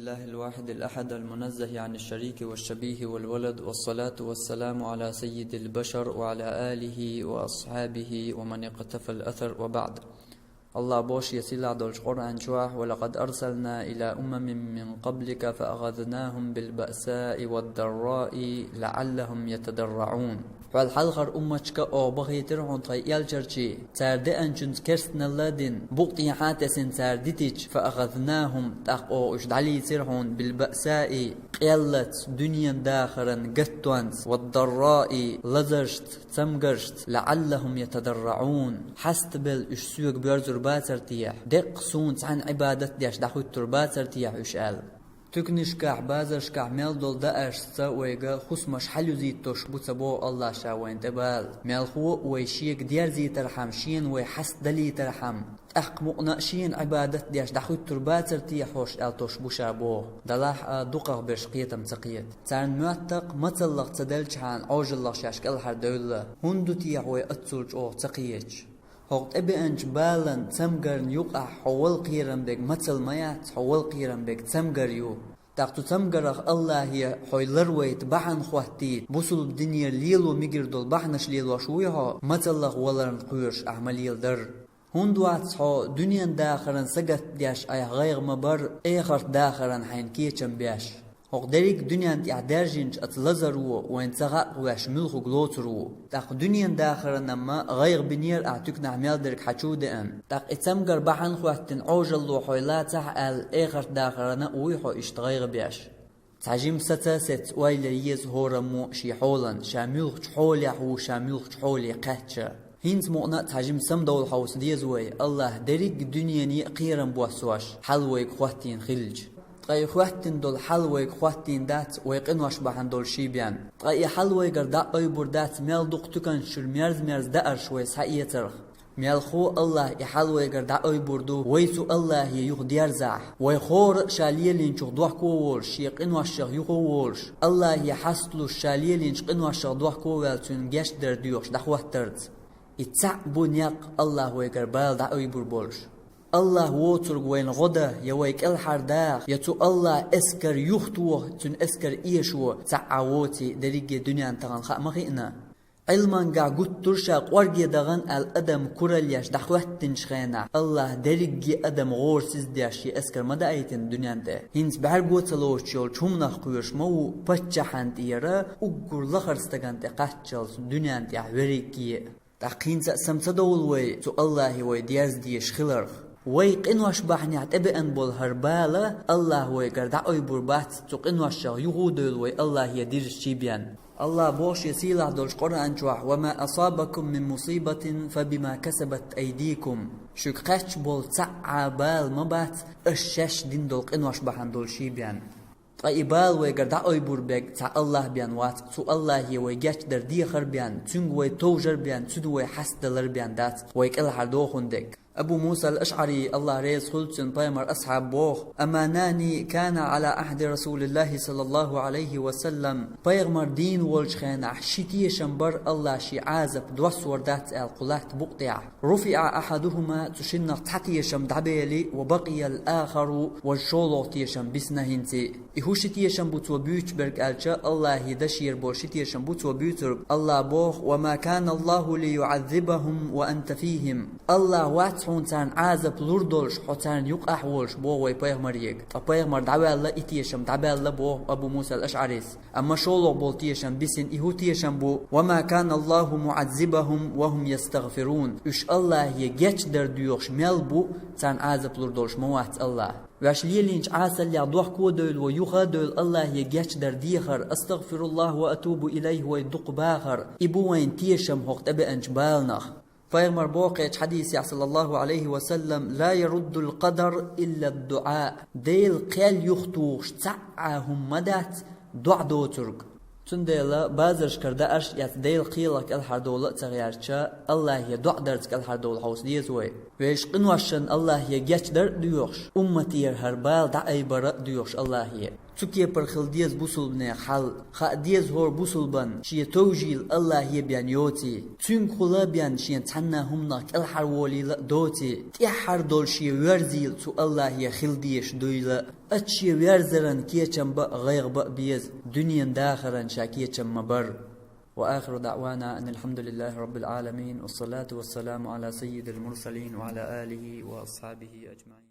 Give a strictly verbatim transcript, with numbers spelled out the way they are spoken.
لله الواحد الأحد المنزه عن الشريك والشبيه والولد، والصلاة والسلام على سيد البشر وعلى آله وأصحابه ومن اقتفى الأثر، وبعد. Аллах боху шен сийлахь долчу Къуръан чохь: «ولقد أرسلنا إلى أمم من قبلك فأخذناهم بالبأساء والضراء لعلهم يتضرعون». Хьол хьалхара умматашка оха бахийтира хьуна тхайн элчанаш, цара деанчуьнца керстаналла а дина, букъ тӀехьа а тесина цара дитича, «فأخذناهم», тӀаккха оха уьш дӀалийцира хьуна, «بالبأساء», къеллаца, дуьненан дахаран гаттонца, «والضراء», лазаршца, цамгаршца, «لعلهم يتضرعون», хьастабелла уьш соьга боьрзур бацара техьа, деккъа суна цхьаьна Ӏибадат деш дӀахӀуьттур бацара техьа уьш аьлла. Туьканашкахь, базаршкахь мел долу дааршца вайга хӀусамаш хьалъюзуьйтуш бу ца боху Аллах ша вайна тӀе бала. Мелхо а вай шега дерзийтархьама, шена вай хьастадалийтархьама, тӀаккха мукъана а шена Ӏибадат деш дӀахӀуьттур бацара техьа хьо аьлла тосуш бу ша боху. Делахь а дукхах берш кхетам ца кхета. Царна моьттакх мацаллах ца делчхьана Ӏожаллах шаьш кӀелхьардевлла. ХӀунда ду техьа вай аццул чӀогӀа ца кхеташ? ХӀокху тӀебеанчу балан, цамгарна юкъахь хьо вала кхерам берг мацалла ма яц, хьо вала кхерам берг цамгар ю. ТӀаккха цу цамгарах Аллахе хьо ларвайта, бахьана хӀоттийта, бусулба динера лело мегар долу бахьанаш лелош вуй хьо, мацаллах валарна кхоьруш ахь ма леладара. ХӀунда вац хьо дуьненан дахаран сагатдеш айхьа гӀайгӀа ма бара, эхарт дахаран хьайна кечам беш? ХӀокху дерриг а дуьненна тӀехь даьржинчу оцу лазаро вайна ца хаьа ваьш муьлхарг лоцур ву. ТӀаккха дуьненан дахаран-м гӀайгӀа бинера ахь туьканахь мел дерг хьан чу а деана. ТӀаккха и цамгар бахьана хӀоьттина Ӏожалло хьо лацахь аьлла, эхарт дахаран а вуй хьо иштта гӀайгӀа беш? Цхьа жима саца а сецна ойла ян еза хӀораммо шен хьолан, ша муьлхачу хьолехь ву, ша муьлхачу хьоле кхаьчча. ХӀинца мукъана а цхьа жима самадовла хьовса деза вай, Аллах дерриг а дуьнене а кхерам боссош, хьал вайга хӀоттийна хилча. Ткъа и хӀоьттина долу хьал вайга хӀоттийна дац вай къинош бахьана долу ший бен. Ткъа и хьал вайгара дӀа а ойбур дац мел дукха туьканаш чуьра мерза-мерза даарш вай схьаэцарх. Мелхо а Аллах и хьал вайгара дӀа а ойбур ду, вай цу Аллахе юха дерзахь. Вай хӀора а ша лелийначух дохко а волуш, шен къиношех юха а волуш, Аллахе хьасталуш ша лелийначу къиношех дохко а ваьлла, цуьнан гечдар доьхуш дӀахӀоттарца. И цхьаъ бу некъ Аллах вайгара бала дӀа а ойбур болуш. Аллах воцург вайна гӀо дан, я вай кӀелхьардаха, я цу Аллах эскар юхатоха, цуьнан эскар эшо цхьаъ а воций, дерриге а дуьненна тахана хаа ма хиъна. Ӏилманга гуттар а ша къорге дахана аьлла адам кураллеш дӀахӀоьттинчу хенахь, Аллах дерриге а адам гӀорасиз деш шен эскар ма даийтина дуьненна тӀе. ХӀинца бӀаьрго ца лоцуш йолчу хӀуманах кхоьруш ма ву паччахьан тӀера уггар лахара стагана тӀе кхаччалц дуьненна тӀехь верриге а. ТӀаккха хӀинца а сама ца довла вай цу Аллахе вай дерза дезаш хиларх. Вай къинош бахьанехь тӀебеана болу хӀара бала Аллах вайгара дӀа а ойбур бац, цу къиношех юха а девлла вай Аллахе дирзичий бен. Аллах боху шен сийлахь долчу Къуръан чохь: «وما أصابكم من مصيبة فبما كسبت أيديكم». Шуьга кхаьчча болу цхьаъ а бала ма бац, аша шаьш дина долу къинош бахьана долу ший бен. Ткъа и бала вайгара дӀа а ойбур берг цхьа Аллах бен вац, цу Аллахе вай гечдар дехар бен, цуьнга вай товжар бен, цуьнан вай хьастадалар бен дац вай кӀелхьардохун дерг. Абу Муса ал-АшӀари, Аллах реза хуьлда цунна, пайхамар асхьаб боху: «أمانان كان على عهد رسول الله صلى الله عليه وسلم». Пайхамар дийна волчу хенахь ши тешам бара Аллах шен Ӏазап доссор дац аьлла кху латта букъ тӀехь. «رفع أحدهما», цу шиннах цхьа тешам дӀабели, «وبقي الآخر», важа шолгӀа тешам бисна хӀинца. И хӀун ши тешам бу цо буьйцуш берг аьлча, Аллахе дашера болу ши тешам бу цо буьйцург. Аллах боху: «وما كان الله ليعذبهم وأنت فيهم». Аллах вац хьуна царна Ӏазап лур долуш, хьо царна юкъахь волуш, боху вай пайхамарега. Ткъа пайхамар дӀаваьлла, и тешам дӀабаьлла, боху Абу Муса ал-АшӀарис. Амма шолгӀа болу тешам бисина, и хӀун тешам бу: «وما كان الله معذبهم وهم يستغفرون». Уьш Аллахе гечдар доьхуш мел бу, царна Ӏазап лур долуш ма вац Аллах. Ваьш лелийначу Ӏасаллех дохко а девлла, вай юха а девлла Аллахе гечдар дехар, «أستغفر الله وأتوب إليه» вай дукха бахар, и бу вайн тешам хӀокху тӀебеанчу баланах. Пайхамар боху кхечу хьадисехь, саллаллаху Ӏалайхи ва саллам: «لا يرد القدر إلا الدعاء». Делан кхел юхатухуш цхьа а хӀума ма дац, доӀа доцург. Цундела базаршкара даарш а эцна, Делан кхелах кӀелхьардовла а ца гӀерташ, Аллахе доӀа дарца кӀелхьардовла хьовса деза вай. Вешан къиношна Аллахе гечдар а доьхуш, умматера хӀара бала дӀаайбар а доьхуш Аллахе. Цу кепара хила деза бусулбанех хьал. Хаа деза хӀора бусулбан шен товжийла Аллахье бен йоций. Цуьнга хулла бен шен цхьанна хӀуманах кӀелхьарволийла а доций. ТӀеххьара долу шен верзийла цу Аллахье хила дезаш дуйла. Ат шен верзаран кечам бан а, гӀайгӀа бан а беза, дуьнен дахаран ша кечам ма бар. وآخر دعوانا أن الحمد لله رب العالمين، والصلاة والسلام على سيد المرسلين وعلى آله وأصحابه أجمعين.